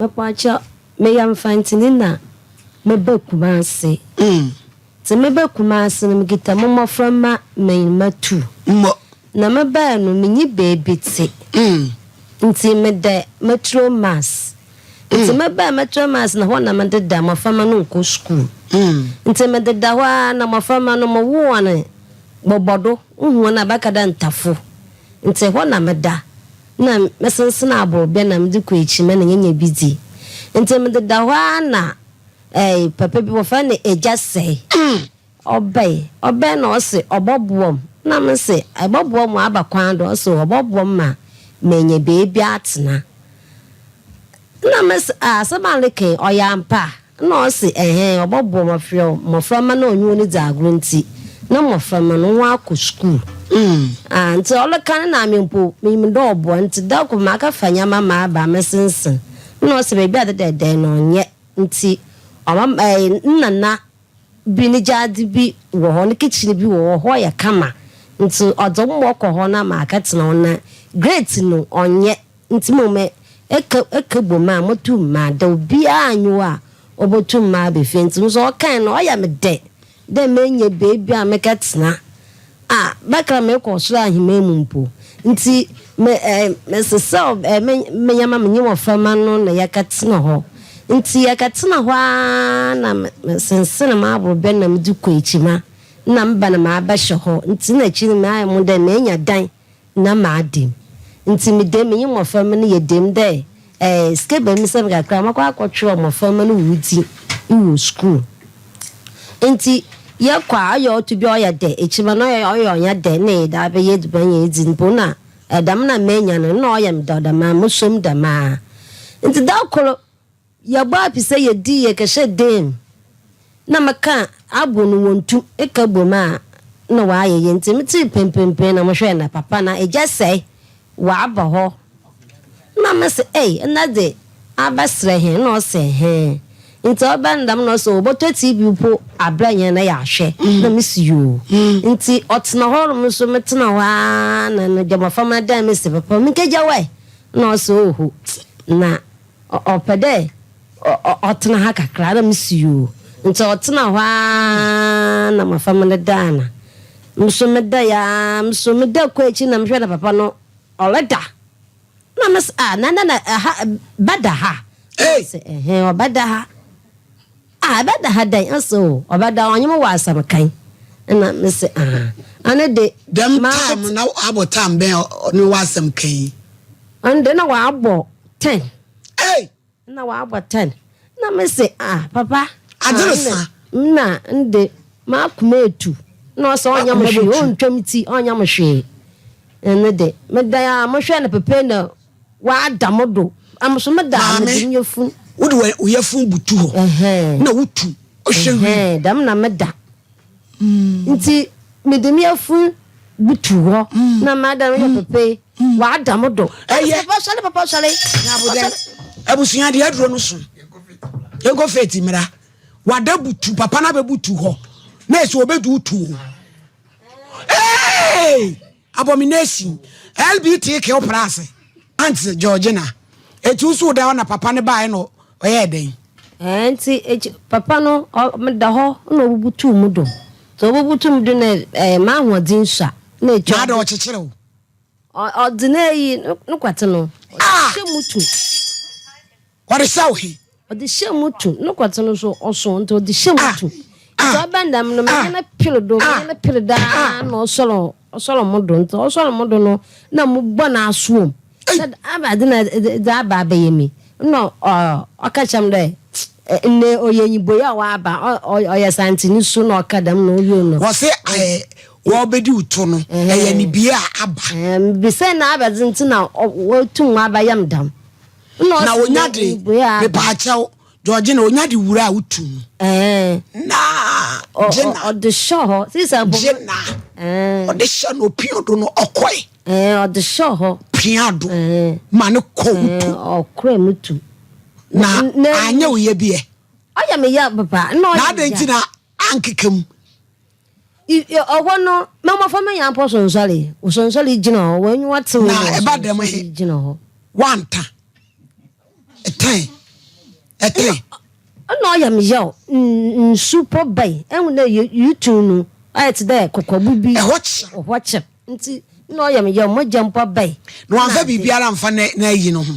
Mepaakyɛw, meyɛ Mfantsini na meba Kumasi. Ntsi meba Kumasi no mikitsa mo mboframba mbanyin tu. Na mebae no minnyi beebi tse ntsi meda Metro Mass. Ntsi mebae Metro Mass no hɔ na mededa, mboframba no nnkɔ skuul. Ntsi mededa hɔ ara na mboframba no mowoo hɔn bɔbɔdo, ihu hɔn a bɛka dɛ ntafo. Ntsi hɔ na meda. Nna mesensen aborɔbɛ na medze kɔ ekyir ma na yenya bi dzi. Ntsi mededa hɔ ara na eh, papa bi wɔfrɛ no Egya Sɛe, ɔbae. Ɔbae na ɔse ɔbɔboa m'. Nna mese, ebɔboa m' aba kwan do? Ɔse ɔbɔboa m' ma menya beebi atsena. Nna mese, ah, asɛm a ereka yi, ɔyɛ ampa? Nna ɔse, Ɛhɛn, ɔbɔboa mbofra mboframba na ɔnye hɔn dzi agor ntsi, na mboframba no wɔakɔ skuul. Ah, ntsi ɔreka no na ame mpo minyim dɛ ɔboa ntsi da kor makɛfa ndzɛmba maaba mesensen. Nna ɔse beebi a dedɛɛdɛɛ no ɔnnyɛ ntsi ɔma ɛɛ nna bi ne gyaadze bi wɔ hɔ, ne kitchen bi wɔ hɔ, hɔ yɛ kama ntsi ɔdze mo kɔ hɔ na makɛtsena hɔ na grate no ɔnnyɛ. Ntsi mbom eka eka bɔ mu a, motum maada, obiara nnyi hɔ a obotum maaba fie. Ntsi mo so ɔkae no, ɔyɛ me dɛ dɛ menya beebi a mekɛtsena a bɛkra mekɔ ɔsor ahenman mu mpo. Ntsi me eh, mesesaw eh, me me ndzɛmba menye mboframba no na yɛkɛtsena hɔ. Ntsi yɛkɛtsena hɔ ara na mesensen m'aborɔbɛ na medze kɔ ekyima na meba na maabɛhyɛ hɔ. Ntsi nna ekyir no mayɛ moho dɛ menya dan na m'adem ntsi me dem menye mboframba no yɛ dem dɛ eh sika ba me nsamu kakra a mɔkɔ akɔtwerɛw mboframba no hɔn dzin wɔ skuul. Ntsi yɛkɔ a ɔyɛ ɔto bi a ɔyɛ dɛ, ekyirba no ɔyɛ ɔyɛ ɔnnyɛ dɛ nna yɛdze abɛyɛ edziban nye edzi mpo nna dɛm na menya no nna ɔyɛ me dɛw dɛmara mosuo mu dɛmara. Ntsi da kor Yɛbɔ apisa yɛdi yɛkɛhyɛ dan mu na meka abo no wɔntu eka bom a na wɔayɛ yie nti metee pempenpen na mohwɛɛ na papa na agya sɛe wɔaba hɔ na mese ei ɛnɛ de abɛsrɛ he na ɔsɛ he nti ɔbɛ no dɛm na ɔsɛ ɔbɔtɔ TV mpo abrɛ yɛn na yɛahwɛ na mese yoo nti ɔtena hɔ nom nso metena hɔ aa na no gyamafama dan mese papa menkɛgya wae na ɔsɛ oho na Ɔpɛ dɛ ɔtsena ha kakra na mese yoo. Ntsi ɔtsena hɔ ara na mboframba no daa na mo so medae ara, mo so meda kɔ ekyir na mehwɛ na papa no ɔreda. Na mese ah na ndɛ na ha bɛda ha? Na ɔse ɛhɛn ɔbɛda ha. Ah ɛbɛda ha dɛn? Ɔse oh ɔbɛda ɔnye mo wɔ asɛm kan. Nna mese ah ɔno de. Dɛm time na ɔabɔ time bɛn a ɔnye wo wɔ asɛm kan yi? Ɔno de na ɔabɔ ten. Ei! Nna ɔabɔ ten. Nna mese ah papa. Adze resa. Nna nde m'akoma etu. Nna ɔse ɔnnyɛ mo hwee, ɔnntwa me tsi, ɔnnyɛ mo hwee. Ɔno de medae a mohwɛɛ no pɛpɛɛ na W'ada mo do. Am so me da a mede me yafun. Maame, wode wo yafun butu hɔ na wotu hwɛ wim. Dɛm na me da. Nti mede me yafun butu hɔ na mada me yɛ pepe. W'ada mo do. Ɛyɛ. Papa sɔre papa sɔre. Nyabodɛ. Abusua deɛ aduro no so. Yɛnkɔ faith mmra. Wada butu papa no abɛbutu hɔ na ɛsɛ ɔbɛdu wotu o. Hey! Abomination LBTQ plus Aunt Georgina eti wo so wo da hɔ na papa no baeɛ na ɔyɛɛ dɛn? Ɛɛ nti ekyi papa no ɔ meda hɔ na ɔbubutuu mu do nti ɔbubutuu mu do na ɛɛ m'ahoɔdzen sua na ekyi Na adɛ ɔkyekyere wo? Ɔ ɔdze n'eyi no kwatse no ɔdze Ah! hyɛ mu tu. Ɔde hyɛ wo he? Ɔde hyɛ mu tu. No kɔte no so ɔso nti ɔde hyɛ mu tu. Nti ɔbɛn dɛm no menye no pere do menye no pere daa na ɔsɔre ɔsɔre mo do nti ɔsɔre mo do no na mo bɔ n'asoom sɛ aba adze na edze aba abɛyɛ mi na ɔka kyerɛ me dɛ ndɛ ɔyɛ nyiboi a ɔaba ɔyɛ santene su na ɔka dɛm na owie no. Wɔse wɔbɛdi wo to no ɛyɛ ne bie a aba. Mebisa na abɛdze nti na otum abɛyɛ me dɛm. Na onya de mepaakyɛw Georgina onya de wura a wotu no. Na Gina ɔde hyɛ hɔ sisa mpo Gina ɔde hyɛ no opia do no ɔkɔe. Ɔde hyɛ hɔ pia do ma ne kɔ wotu. Ɔkora mu tu. Na anyɛ wo yɛ bi ɛ. Ɔyɛ me ya papa. Na ɔyɛ. Na adɛn nti na ankeka mu. Ɔhɔ no, na mmɔfra ma yɛn apɔ sonsɔre. Sonsɔre gyina hɔ, wɔn aniwa tew na ɛba dɛm he, gyina hɔ. Wanta. Ɛtɛn. Ɛtene. Nna ɔyɛ me yaw, nsu mpo bae. Ehu dɛ yetu no, ɔayɛ tse dɛ kɔkɔbo bi. Ɛhɔ kyer. Hɔ kyer. Ntsi nna ɔyɛ me yaw, mogya mpo bae. Na ɔammfa biribiara ammfa n'ayi no ho.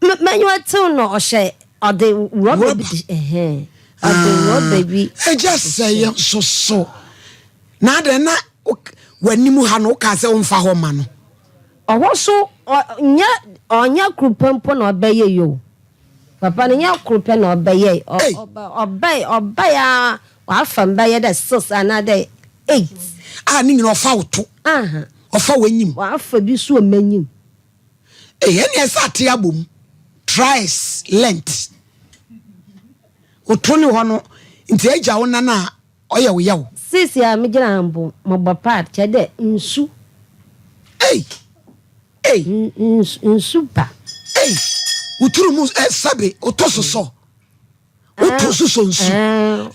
M'enyiwa tsew no ɔhyɛ ɔdze rɔba bi de ɛhɛn ɔdze rɔba bi. Agya sɛ yɛ nso so. Na adɛn na w'anim ha no wokaa sɛ womfa hɔ mma no. Ɔhɔ so ɔnyɛ ɔnyɛ koro pɛ mpo na ɔbɛyɛ yi o. Papa no nyɛ koro pɛ na ɔbɛyɛ ɔbɛyɛ ɔbɛyɛ a wafa mbɛyɛ dɛ six anaa dɛ eight. A ne nyina ɔfa wo to. Ɔfa w'enyim. Wafa bi so wɔ m'enyim. Ei ɛneɛ sɛ ate abom thrice lent woto ne hɔ no nti agya wo nan a ɔyɛ wo yaw. Seesei a megyina ha mpo mobɔ pad kyerɛ dɛ nsu. Ei ei. Nsu ba. Ei wo tiri mu eh, sɛbe wotɔ sosɔ woto sosɔ nsu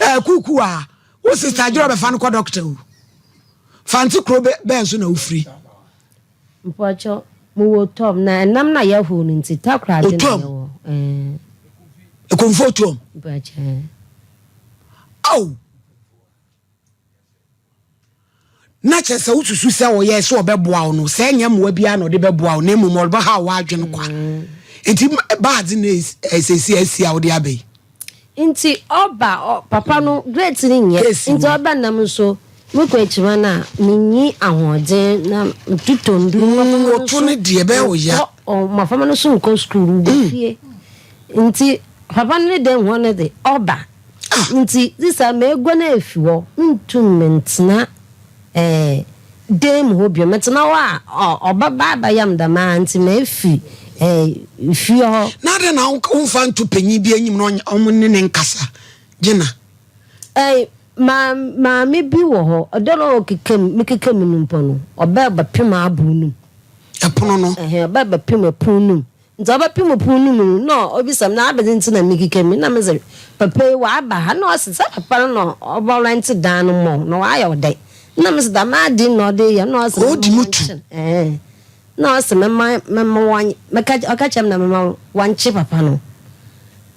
eh, kuku a wo sista adwerɛ bɛfa no kɔ dɔkta o fante kuro bɛn so na wofiri. Mpakyɛw, mowɔ Otuam, na ɛnam no a yɛhow no ntsi, takoradi na yɛwɔ. Otuam? Ekomfo Otuam? Mpakyɛw. Ao! Na kyerɛ sɛ wosusu sɛ ɔyɛ sɛ ɔbɛboa wo no, sɛ ɛnyɛ mmoa biara na ɔde bɛboa wo, na mmom ɔbɛhaw w'adwene kwa. Nti baadze na ɛsɛsi asi a wode aba yi. Ntsi ɔba ɔ papa no great no nnyɛ ntsi ɔba nam so mokɔ ekyima no a minnyi ahoɔdzen na mototɔ ndur mboframba no so nnkɔ mboframba no so nnkɔ skuul wɔwɔ fie ntsi papa no ne dɛm hɔ no dze ɔba ntsi sisa meguan efi hɔ munntum menntsena ɛɛ dan mu hɔ bio. Metsena hɔ a, ɔbɛba abɛyɛ me dɛm ara ntsi mefi ɛɛ fie hɔ. Na adɛn na womfa nto panyin bi anim na ɔne ne nkasa? Gina. Ɛɛ, maa maame bi wɔ hɔ, ɔda no a ɔkeka mu, mekeka mu no mpo no, ɔbɛɛ bɛpem abow no mu. Ɛpono no? Ɛhɛn, ɔbɛɛ bɛpem ɛpono no mu. Ntsi ɔbɛpem pon no mu no, nna obisa me, na abɛdze ntsi na mekeka mu? Nna medze, Papa yi ɔaba ha. Nna ɔse, Sɛ papa no na ɔbɔrɛntse dan no ma wo, na ɔayɛ wo dɛn? Nna mese, Dɛm ade yi na ɔdze reyɛ. Nna ɔse mema Odi mu tu. wɔnkye no. Ɛɛn. Nna ɔse mema mema wɔn meka ɔka kyerɛ me dɛ mema wɔnkye papa no.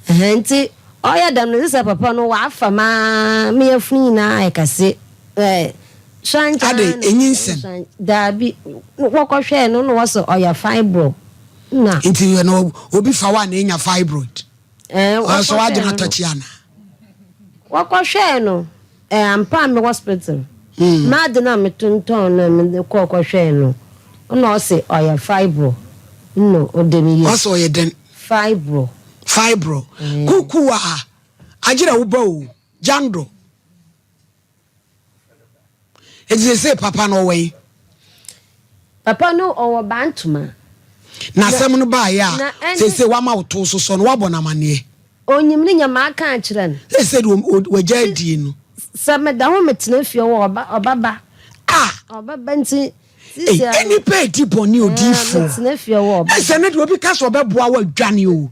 Ɛhɛn, ntsi ɔyɛ dɛm no, dze sɛ papa no ɔafa me ara, me yafun nyina ayɛ kɛse. Ɛɛ, suankyɛ ara Adɛn, na enyinsɛn? Daabi, wɔkɔhwɛɛ no na wɔse ɔyɛ fibro. Na. Nti no obi fa wo a na enya fibroid? Ɛɛ, Ɔsɛ wɔkɔhwɛɛ w'adwene no. atɔkye ana? Wɔkɔhwɛɛ no, ɛɛ, ampa a me hospital. M'ade no a metontɔn no a mede kɔɔ kɔhwɛɛ no, na ɔse ɔyɛ fibro. Nna ɔde me yɛ. Ɔse ɔyɛ dɛn? Fibro. Fibro. Kuku a, agyerɛ wo ba o, jando. Enti seesei papa no ɔwɔ he? Papa no ɔwɔ Bantoma. Na asɛm no baeɛ a, seesei wama wo to so sɔ no, woabɔ no amanneɛ? Onyim ne nyɛ, maka akyerɛ no. Seesei deɛ wagya adie no. Sɛ meda ho metena fie ɔwɔ ɔba ɔbɛba. Ah! Ɔbɛba nti. Ei, nnipa edi bɔne odiifoɔ. Metena fie ɔwɔ ɔbɛba. Ɛsɛ ne deɛ obi ka sɛ ɔbɛboa wo adwane o.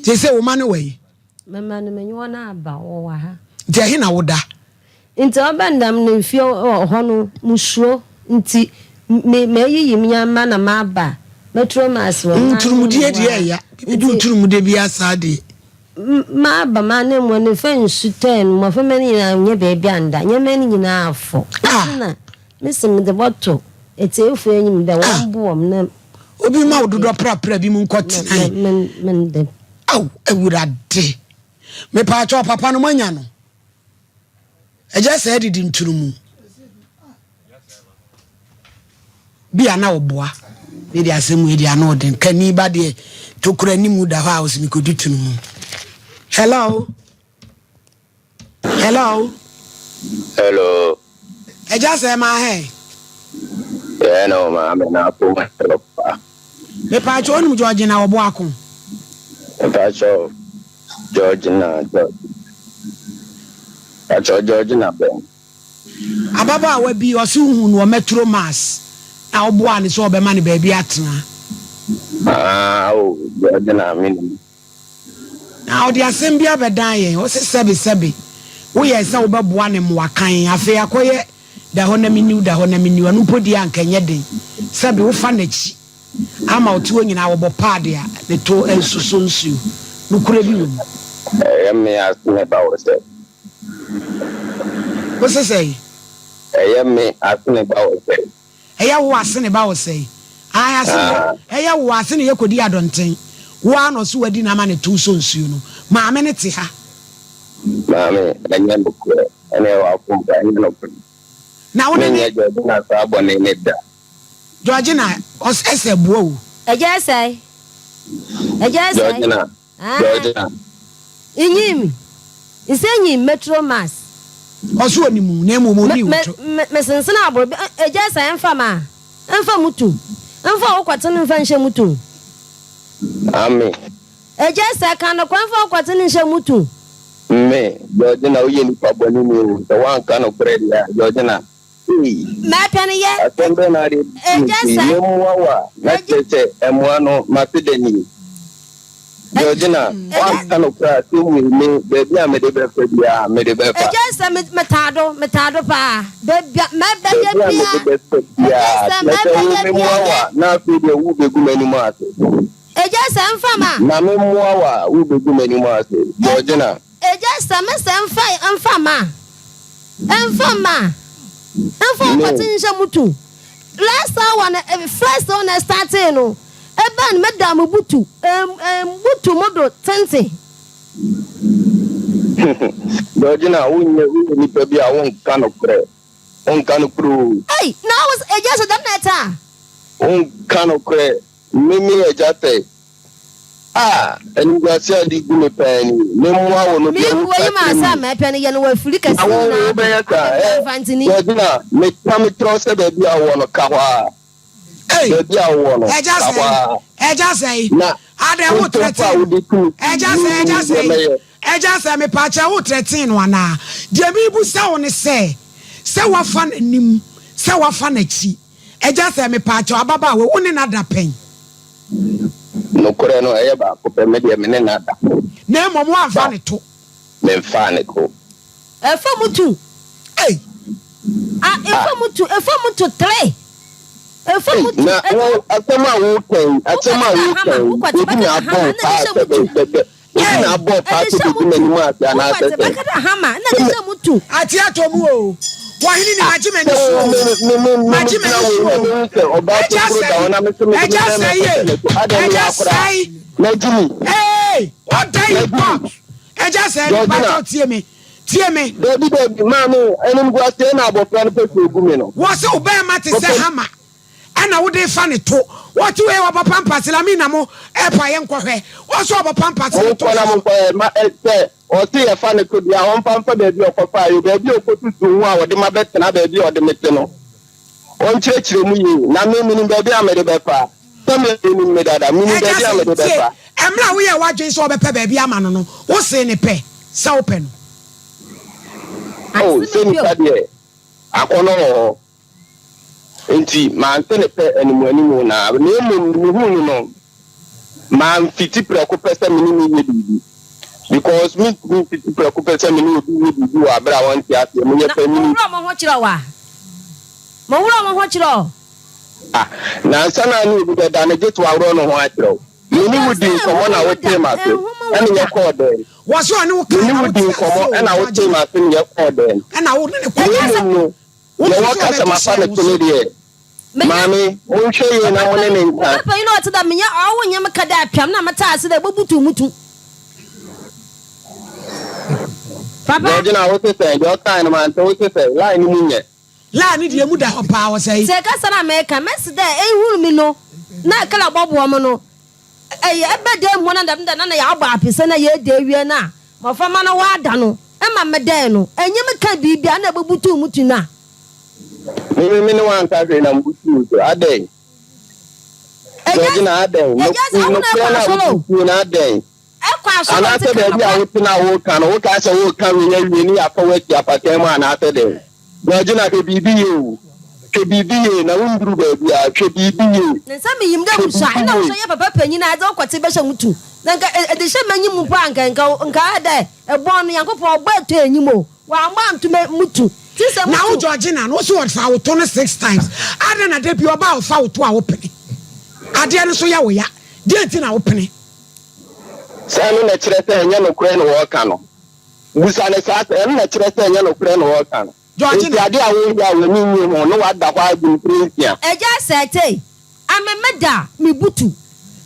Seesei wo mma no wɔ he? Me mma no, menye hɔn aba, wɔwɔ ha. Ntsi ɛhe na woda? Ntsi ɔbɛn dɛm no, fie hɔ no, musuro, ntsi me meeyiyi me ndzɛmba na maba, mɛturo m'ase wɔ m'ananmu Nturumudie deɛ ɛya, ebi nturumude biara saa deɛ. Maba m'ananmu no, fa nsu tɔe no, mboframba no nyina nnyɛ beebi annda, ndzɛmba no nyina afɔ. Ntsi na mese medze bɔto etsiefo enyim dɛ wɔmboa me na. Obi mma wo dodɔ prapra bi mu nkɔ tena. Ao Awurade. Mepaakyɛw papa no moanya no. Agya sɛ adidi ntunu mu. Bi a na ɔboa. Ne de asɛm wei de ano ɔden. Kani ba deɛ tokura anim da hɔ a ɔsɛ mekɔdi tunu mu. Hello. Hello. Hello. Ẹja sẹ ma hẹ. Yẹ na ọma amẹ na apọ mu ẹrọ pa. Mepaakyɛ onim Georgina Ɔboako. Mepaakyɛ Georgina George. Mepaakyɛ Georgina bɛn. Ababaawa bi ɔse wohu no wɔ Metro Mass na woboaa no sɛ ɔbɛma no baabi atena. Ah, oh, Georgina menim. Na ɔde asɛm bi abɛdan yɛn. Ɔse sɛbe sɛbe, woyɛe sɛ wobɛboa ne mmoa kan, afei akɔyɛ da hɔ na menni wo, da hɔ na menni wo, ɛno mpo deɛ anka ɛnyɛ den. Sɛbe wofa n'akyi ama ɔte hɔ nyinaa wɔbɔ paade a. ne to nsosɔ nsuo. Nokorɛ bi wɔ mu. Ɛyɛ me asene ba wo sɛ. Wo se sɛn? Ɛyɛ me asene ba wo sɛ. Ɛyɛ wo asene ba wo sɛn? Ae asene yɛ, ɛyɛ wo asene yɛ kɔdi adɔnten. Wo ara na ɔse wadi no ama ne to sɔ nsuo no. Maame no te ha. Maame, ɛnyɛ nokorɛ. Ɛneɛ wafom paa, ɛnyɛ nokorɛ. Na wo ne ne. Menyɛ Georgina saa bɔne no da. Georgina, ɔs ɛsɛ boa o. Agya Ɛsɛe, Agya Ɛsɛe. Georgina, Ah. Georgina. Inyim, nsɛ nyim Metro Mass. Ɔse onim wo na mmom onni wo to. Me, me, mesensen abor bi, Agya Ɛsɛe mfa ma, mfa mu tu, mfa wo kɔtsen mfa nhyɛ mu tu. Ame. Agya Ɛsɛe, ka nokwar mfa wo kɔtsen nhyɛ mu tu. Me, Georgina woyɛ nipa bɔne ni o, sɛ woanka nokorɛ deɛ a, Georgina. Ei! Mɛpɛ no yɛ. Asɛm bɛn na ade Agya nti sɛ. Mɛmmoa wo a, na kyerɛ sɛ mmoa no mate da nie. Georgina, woanka nokorɛ a, sɛ wei me, baabi a mede bɛfa biara, mede bɛfa. Agya sɛ metaa do, metaa do paa. Baabi a mɛbɛyɛ Baabi a mede biara. bɛfa Agya biara, sɛ kyerɛ sɛ wo mɛbɛyɛ memmoa biara wo yɛ. a, na afei deɛ worebɛgu m'anim ase. Agya sɛ mfa ma. Na memmoa wo a, worebɛgu m'anim ase. Georgina. Agya sɛ me sɛ mfa mfa ma. Mfa ma. Mfa Me. ɔkɔte nhyɛ mu tu. Last hour no first one na startee no ɛbɛn me da mo butu em em butu mo do tenten. Georgina wonyɛ woyɛ nipa bi a wonka nokorɛ wonka nokorɛ oo. Ei na wo agya sɛ dɛm na ɛte a. Wonka nokorɛ Me me agya sɛ, Ah, animguase a ade gu me paa ni! Memmoa wo no deɛ Me woka kuo yi maa kyerɛ sɛ me yi. mɛpɛ no yɛ no wɔ afiri kɛseɛ Na wo, nyinaa do, wobɛyɛ saa? abɛbrɛ Ɛ, mfantini. Georgina, meka mekyerɛ wo sɛ baabi a wowɔ no, ka hɔ ara. Ei, Baabi a wowɔ no, agya ka hɔ sɛe, ara. agya sɛe, Na adɛn wo kontompo a trɛtee no? wode tu me fi Agya sɛe, yi, agya menim deɛ sɛe, mɛyɛ. agya sɛe, mepaakyɛw wo trɛtee no anaa? Deɛ merebisa wo ne sɛ, sɛ woafa n'anim, sɛ woafa n'akyi, Agya sɛ mepaakyɛw ababaawa wo ne no ada pɛn? Nokorɛ no ɛyɛ baako pɛ, me deɛ me ne no ada. Na mmom woamfa ne to. Memfaa ne to. Ɛfa mu tu. Ei. A ɛfa mu tu, ɛfa mu tu tere. Ɛfa mu tu. Na wo asɛm a woka yi, asɛm a woka yi, obi na abɔ wo paa sɛ bɛ Obi na abɔ paa sɛ bɛgu m'anim ase anaasɛ sɛn? Ate atɔ mu o, Ɔhene ni magye m'ani so o, magye m'ani so o, Agya sɛe, Agya sɛe ye, Agya sɛe, ee, ɔda yi pɔ, Agya sɛe, mepakyɛw tie me, tie me. Dabi dabi, maame, animguaseɛ na abɔfra no pɛ sɛ ɔgu me no. Wɔse wo bɛɛma te sɛ hammer. Ɛna wode fa ne to. Wɔte wei wɔbɔ pampers lamina mo ɛpa yɛ nkɔhwɛ wɔn so wɔbɔ pampers ne to Monkɔ na soso. monkɔ ɛ ma ɛ sɛ ɔse yɛfa ne to deɛ a ɔmfa mfa baabi a ɔkɔfaeɛ o baabi a ɔkɔsusu ho a ɔde ma bɛtena baabi a ɔde me te no ɔnkyerɛkyerɛ mu yie na me menim baabi a mede bɛfa sɛ me ɔnim me dada menim Ɛgya baabi a sɛ mede tie bɛfa. ɛmmerɛ a woyɛɛ w'adwene sɛ wɔbɛpɛ baabi ama no no wosee ne pɛ sɛ wopɛ no. Oh sɛ nipa deɛ akɔnɔ wɔ hɔ. Enti mante ne pɛ animuanimu, na na mmom mehuu no no, mamfiti prɛko pɛ sɛ me ne no nyɛ biribi. Because mentumi mfiti prɛko pɛ sɛ me ne obi nyɛ biribi wɔ abere a ɔnte aseɛ. Meyɛ Na panyini. moworɔ mo ho kyerɛ wo a, moworɔ mo ho kyerɛ wo. Ah, na ansa na ne obi bɛda no, gye sɛ waworɔ ne ho akyerɛ wo. Me ne wo Ɛfiri dii sɛ nkɔmmɔ na nhumu wotee da, m'ase, nhumu ɛne da. yɛkɔɔ dɛn? Wɔse ɔne wo Me kae ne na wo wote dii ase nkɔmmɔ o, ɛna wotee Georgina. m'ase ne yɛkɔɔ dɛn? Ɛna wo ne ne Na kɔɔ Ɛnyɛ sɛ. mmom no, Wo Deɛ nso wɔka sɛ ɔbɛto mafa hyɛɛ ne wo to no so. deɛ, maame, monhwɛ yie na mo ne no nka. Papa panyin a ɔte dɛ menyɛ ɔwo nyɛ me ka dɛ atwam na mete ase dɛ ebobutuw mo tu. Papa. Georgina, wo se sɛn? Deɛ ɔkae no mante, wo se sɛn? Line no mu nyɛ. Line no deɛ emu da hɔ paa, ɔsɛe. Tse kasa no a meka, mese dɛ ehun me no na kala bɔboa mo no, Ɛyɛ ɛbɛ dɛn mu na dɛm da no na yɛabɔ apese na yɛredi awie no a, mmɔframma no wɔada no ma medɛɛ no, ɛnyɛ me ka biribi a na ɛbɛbutuw me ti no a. Me me ne wo anka hwee na mebutuw wo so, adɛn? Agya, Georgina, adɛn? Agya, sɛ wo na Nokorɛ ɛkɔ no a asɔre o. wobutuo no, adɛn? Ɛkɔ asɔre o, nti Anaasɛ ka baabi a nokorɛ. wote no a woreka no, wokaa sɛ woreka wei awie ne yɛafa wo asi apakan mu anaasɛ dɛn? Georgina, hwɛ biribi yie o. Hwɛ biribi yie, na wonduru baabiara. Hwɛ biribi yie. Na sɛ minyim dɛ Hwɛ musua, biribi nna wo yie. so eyɛ papa panyin a edze wo kɔtse bɛhyɛ mo tu, na nka edze hyɛ m'enyim mpo a, nka nka nka ayɛ dɛ ebɔn no, Nyankopɔn ɔbɔe too enyim o, ɔammbɔ annto me mo tu. Ntsi sɛ Na wo mutu. Georgina no wo se ɔfa wo to no six times adɛn na da bi ɔba a ɔfa wo to a wo pene adeɛ no so yɛ wo ya. Deɛ nti na wopene? Sɛ ɛno na ɛkyerɛ sɛ ɛnyɛ nokorɛ na wɔreka no. Bisa no saa sɛ, ɛno na ɛkyerɛ sɛ ɛnyɛ nokorɛ na wɔreka no. Georgina. Enti adeɛ a woreyɛ a w'ani nnye ho no woada hɔ ara gu mprɛ nsia. Agya Sɛɛtei, ame me da a me butu,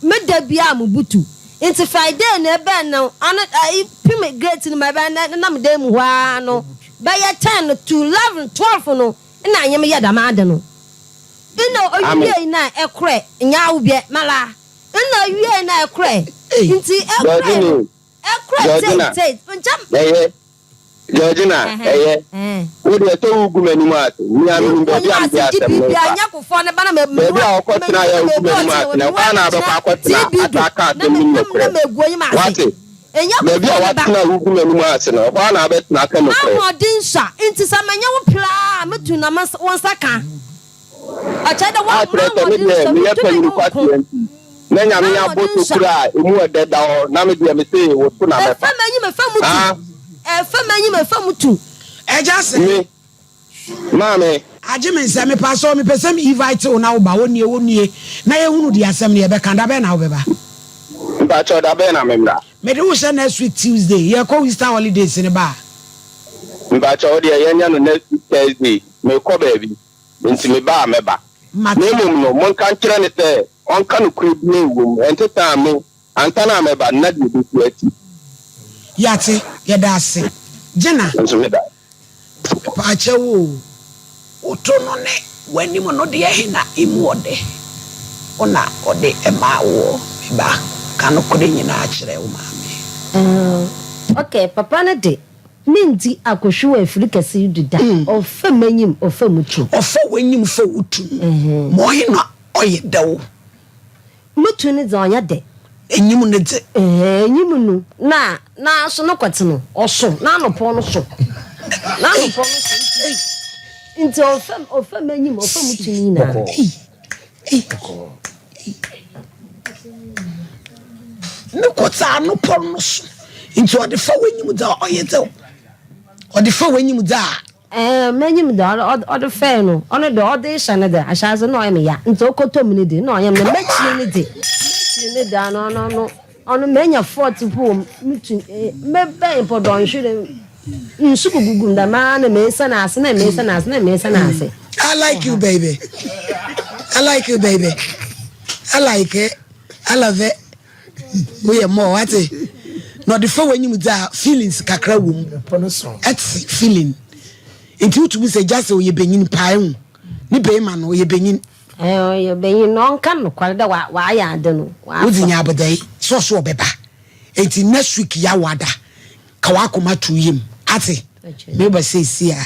me da biara mo butu, nti Friday no ɛbɛn no ano ayi pim gate no ma ɛbɛn na nam dan mu hɔ ara no bɛyɛ ten to 11, 12 no nna nye me yɛ dɛm ade no. Nna Ame. owiei na ɛkorɛ nyɛ awobiɛ mala nna owiei na ɛkorɛ nti ɛkorɛ no Georgine, ɛkorɛ tei Georgina, tei nkyɛ ɛyɛ. Georgina, ɛyɛ. Wo deɛ sɛ woregu m'anim ase. Me ara menim baabi a mede asɛm no refa. Baabi a wokɔtenaeɛ a wogu m'anim ase no, ɛhɔ ara na wobɛkɔ akɔtena asan aka asɛm no mu nokorɛ. Woate? Baabi a woatena a wogu m'anim ase no, ɛhɔ ara na wobɛtena aka nokorɛ. Akyerɛ sɛ me deɛ meyɛ panyin kwasea nti, na Nyame abɔ tokuro a emu ɔdɛ da hɔ, na me deɛ mese wo so na mɛfa. Ah. Ɛgya sɛ. Me. Maame. Agye me nsɛ mepa sɛ mepɛ sɛ me invite wo na wo ba wo nie wo nie na yɛ hunu deɛ asɛm no yɛ bɛka da bɛn na wo bɛba. Mpakyɛw da bɛn na me mmra. Mede wo hyɛ next week Tuesday yɛ kɔ Easter holidays no ba a. Mpakyɛw wo deɛ yɛnyɛ no next week Thursday mekɔ baabi. Enti me ba a mɛba. Mate. Na mmom no, monka nkyerɛ no sɛ ɔnka nokorɛ biara ɛwom, ɛnte saa a me, ansa na mɛba no, na deɛ ɛbɛsi asi. Yɛate, yɛda ase. Gyina. Me nso meda ase. Mepaakyɛw oo, wo to no ne w'anim no deɛ he na emu ɔdɛ? Wo na ɔde maa woɔ, me ba, ka nokorɛ nyinaa kyerɛ wo maame. Ok, papa no de, Minndzi akɔhwi wɔ efir kɛse yi do da. Ɔfa m'enyim, ɔfa mu tu. Ɔfa w'enyim fa wo tu no, ma ɔhe na ɔyɛ dɛ wo? Mo tu no dze ɔnnyɛ dɛ. Enyim no dze. Enyim no na naaso no kɔtse no ɔso, n'anopɔw no so. N'anopɔw no so ntsi, ntsi ɔfa ɔfa m'enyim, ɔfa mo tu no nyina. Ne kɔtse anopɔw no so ntsi ɔde fa w'enyim dze a ɔyɛ dɛ wo. Ɔde fa w'enyim dze a. Ɛɛ, m'enyim dze ɔde fɛe no, ɔno de ɔdze rehyɛ no dze, ahyɛase no nna ɔyɛ me ya, ntsi ɔkɔtɔ mu no dze nna ɔyɛ me ya, m'ekyir no dze, m'ekyir no dze ano ɔno ɔno ɔno menya fault mpo wɔ mu, mutu mebɛn mpo dɔnhwer nsu gugugu mu dɛm ara na mesian ase na mesian ase na mesian ase. I like you baby, I like you baby, I like it, I love it. Woyɛ more wate na ɔde fa w'anim dze a feelings kakra wɔ mu ɛte feeling nti wotumi sɛ gya sɛ ɔyɛ benyin paa ehu ne bɛrima no ɔyɛ benyin. Ɛɛ ɔyɛ benyin na ɔnka nokware dɛ wayɛ ade no. Wodzi nya abodɛe sɛ ɔso ɔbɛba nti next week yawada ka w'akoma to yam ate meba seesia.